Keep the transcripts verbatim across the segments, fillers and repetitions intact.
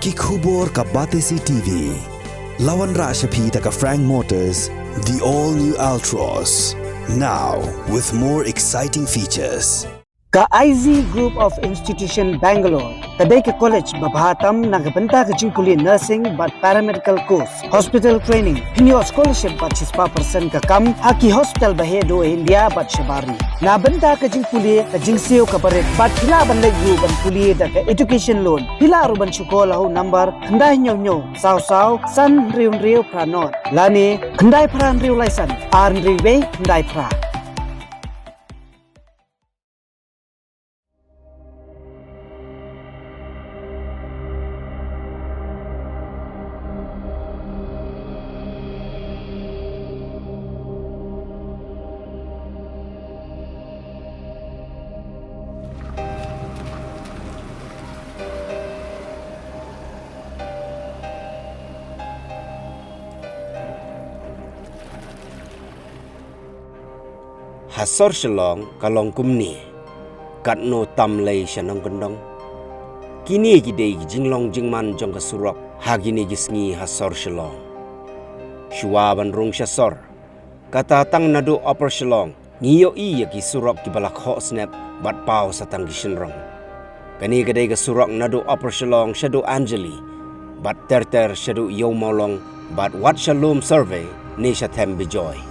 Ki khubor ka Batesi T V. La wanrah sha phi da ka Frank Motors, the all new Altroz. Now with more exciting features. Ka I Z Group of Institution Bangalore ka dei ka college ba bha tam na ka bynta ka jingpule nursing bad paramedical course, hospital training, pynïoh scholarship bad shispah percent ka kam ha ki hospital ba heh duh India bad shabar ri. Na bynta ka jingpule ka jingsiew ka barit bad phi lah ban leit ruh ban pule da ka education loan. Phi lah ruh ban shu call ha u number khyndai hynñiew hynñiew saw saw san hynriew hynriew phra nod lane khyndai phra hynriew lai san ar hynriew wei khyndai phra. Ha sor Shillong ka long kumne, katno tam lei sha nongkyndong. Kine ki dei ki jinglong jingman jong ka surok ha kine ki sngi ha sor Shillong. Shuwa ban rung sha sor, kata tang naduh Upper Shillong ngi ïohi ïa ki surok kiba la khoh snep bad paw sa tang ki shynrong. Kane ka dei ka surok naduh Upper Shillong shaduh Anjali bad ter ter shaduh Ïew Mawlong bad wat sha Lum Survey ne sha Them Bijoy.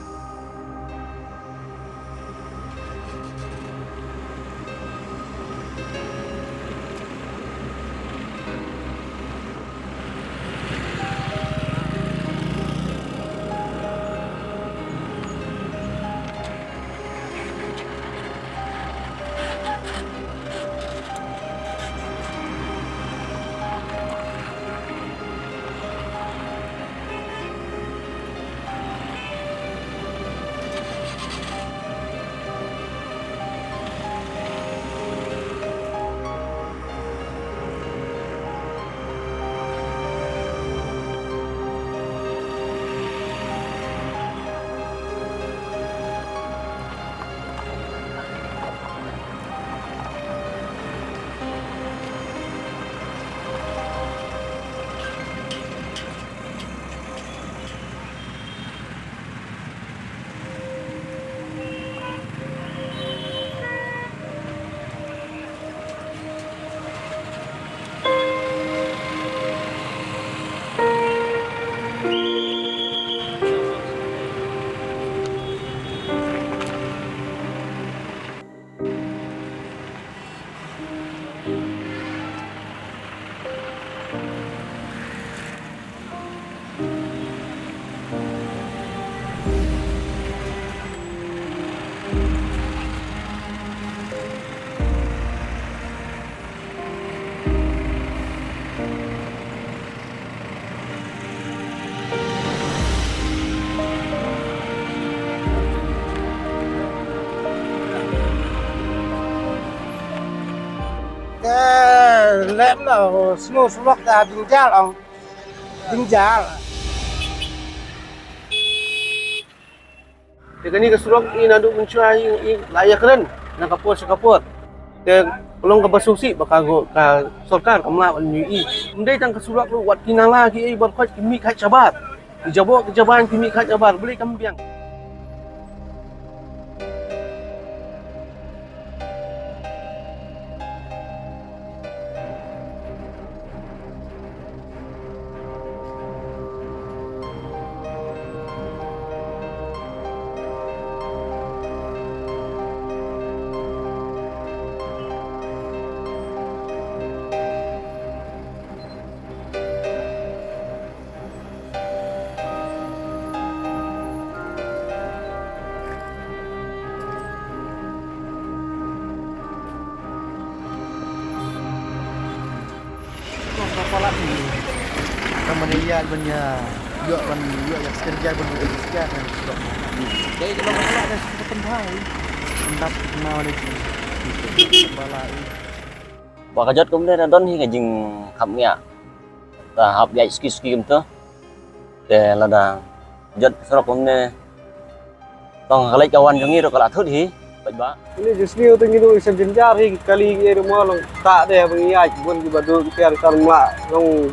Te lem na snu sulok ta dingjal ong. Dingjal. Te kane ka surok i naduh mynshuwa i, i la ïakren na ka por sha ka por. Te ka long kaba sngewsih ba ka go-, ka sorkar kam lah ban ïohi. Ym dei tang ka surok ruh, wat ki nala ki ei baroh khoit ki mih khat shabar. Ki jaboh ki jaban ki mih khat shabar, balei kam biang. Ka palat ni. Ka mane ïa ban ïa ïoh ban ïoh ïa ka kerja ban ïoh ïa ka kerja kan. Dei ka palat dah suka penthai. Pendap kenal lagi. Palat ni. Ba ka jot kumne na don hi ka jingkhap ngiah. Ta hap ïaid suki suki kumta. Te lada jot surok kumne. Tang ka leit ka wan jong ngi ruh ka la thut hi. Paidbah. Ini je sniew te ngi duk sep jynjar hi, kali ngi ruh mo long tak deh ba ngi ïaid bun kiba duk ki tiar ki tar mla long.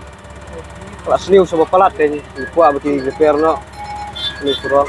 Pala sniew saba palat te ngi kwah ba ki repair noh. Ini surok.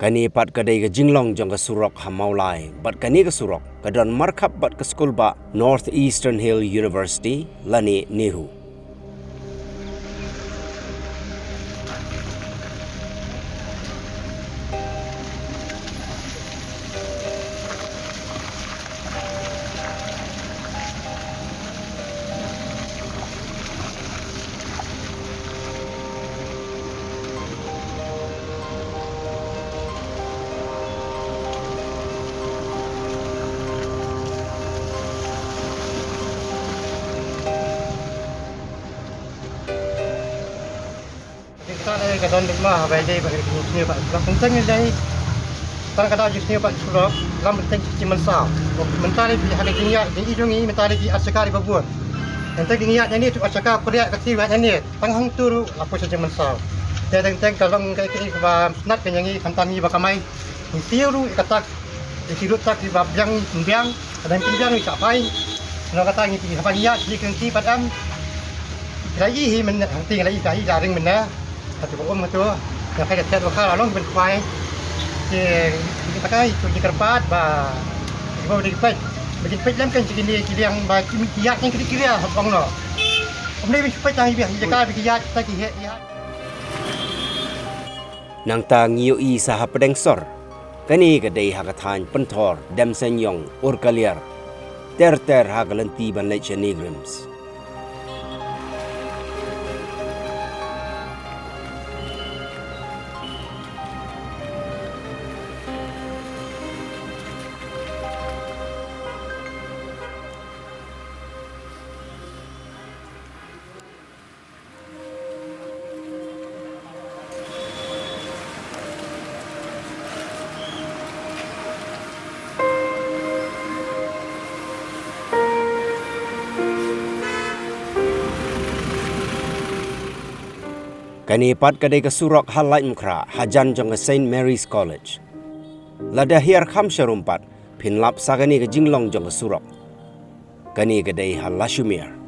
Kane pat ka dei ka jinglong jong ka surok ha Mawlai, bad kane ka surok ka don markhap bad ka skul ba North Eastern Hill University lane NEHU. Ka dei ka don dikma haba ïadei bad ka jingsniew bad surok. Tang ka dei tang ka dei jingsniew bad surok lam tang ka jingmynsaw. Mynta lei ha ka jingïaid jong i jong i mynta lei ar shaka ri ba bun. Mynta ka jingïaid ïa ni tu ar shaka khyndiat ka ti ïa ni tang hangtu ruh la poi sha jingmynsaw. Te tang tang ka long ka i ka i kaba snat ka ïa ngi khamtam ngi ba kamai. Ngi siew ruh ïa ka tak ïa ki ruh tak ïa ba biang biang. Ka dang pynbiang ïa ka pai. Nang kata ngi ti haba ngi ïa ki keng ti pat am. Ki la i hi men hangti ngi la i ka i la ring men na. Hatu ka um hatu. Ïa ka ïa tet wa ka la long ki ben khwai. Ki ki ta kai tu ki kyrpad ba ki ba ki peit. Ba ki peit lem kan ki ni ki liang ba ki ki ïa ki ki ria hap ong no. Um ni ben ki peit ta hi bi hi ka bi ki ïa ta ki he ïa. Nangta ngi ïohi sa ha pdeng sor. Kane ka dei ha ka thaiñ Pynthor, Demseiñiong, Urkaliar. Ter ter ha ka lynti ban leit sha NEIGRIHMS. Kane pat ka dei ka surok ha Laitumkhrah, hajan jong ka Saint Mary's College. Lada hiar kham sharum pat, phin lap sa kane ka jinglong jong ka surok. Kane ka dei ha Lashumer.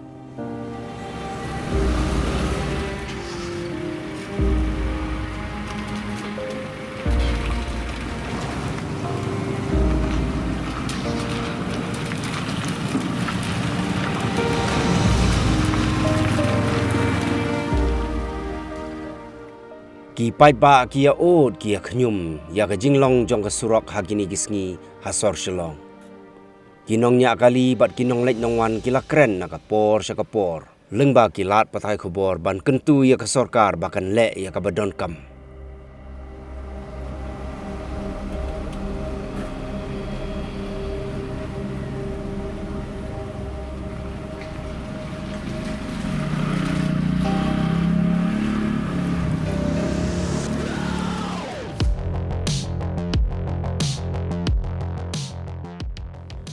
Ki paidbah ki ïa ud ki ïa khñium ïa ka jinglong jong ka surok ha kine ki sngi ha sor Shillong. Ki nongñiah kali bad ki nongleit nongwan ki la kren na ka por sha ka por. Lyngba ki lad pathai khubor ban kyntu ïa ka sorkar ba kan leh ïa kaba donkam.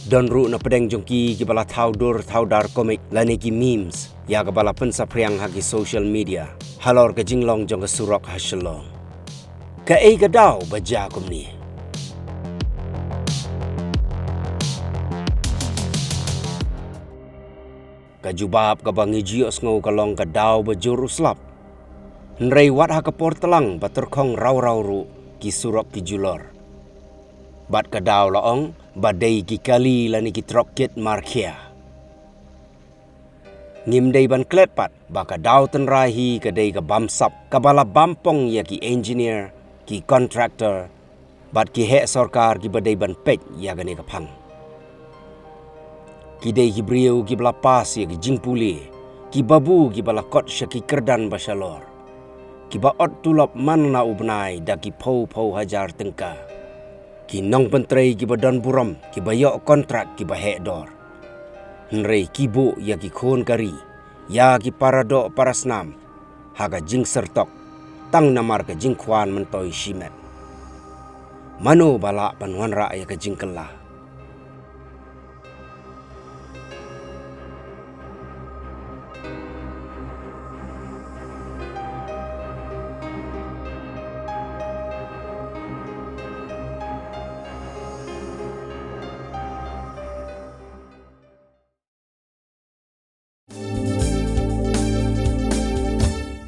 Don ruh na pdeng jong ki kiba la thaw dur thaw dar komik lane ki memes ïa kaba la pynsaphriang ha ki social media halor ka jinglong jong ka surok ha Shillong. Kaei ka daw ba jia kumne? Ka jubab kaba ngi ju ïohsngew ka long ka daw ba jur u slap. Hynrei wat ha ka por tlang ba tyrkhong raw raw ruh ki surok ki julor. Bad ka daw la ong ba dei ki kali lane ki trok kit markhia. Ngim dei ban klet pat ba ka daw tynrai hi ka dei ka bamsap kaba la bampong ïa ki engineer, ki contractor bad ki heh sorkar kiba dei ban peit ïa kane ka phang. Ki dei ki briew kiba la pass ïa ki jingpule, ki babu kiba la kot sha ki kyrdan ba shalor, kiba ot tulop man la u bnai da ki phew phew hajar tyngka. Ki nongpyntrei kiba don burom kiba ïoh kontrak kiba heh dor. Hynrei ki buh ïa ki khun ka ri, ïa ki paradoh parasnam ha ka jingsyrtok tang namar ka jingkhwan myntoi shimet. Mano ba lah ban wanrah ïa ka jingkylla?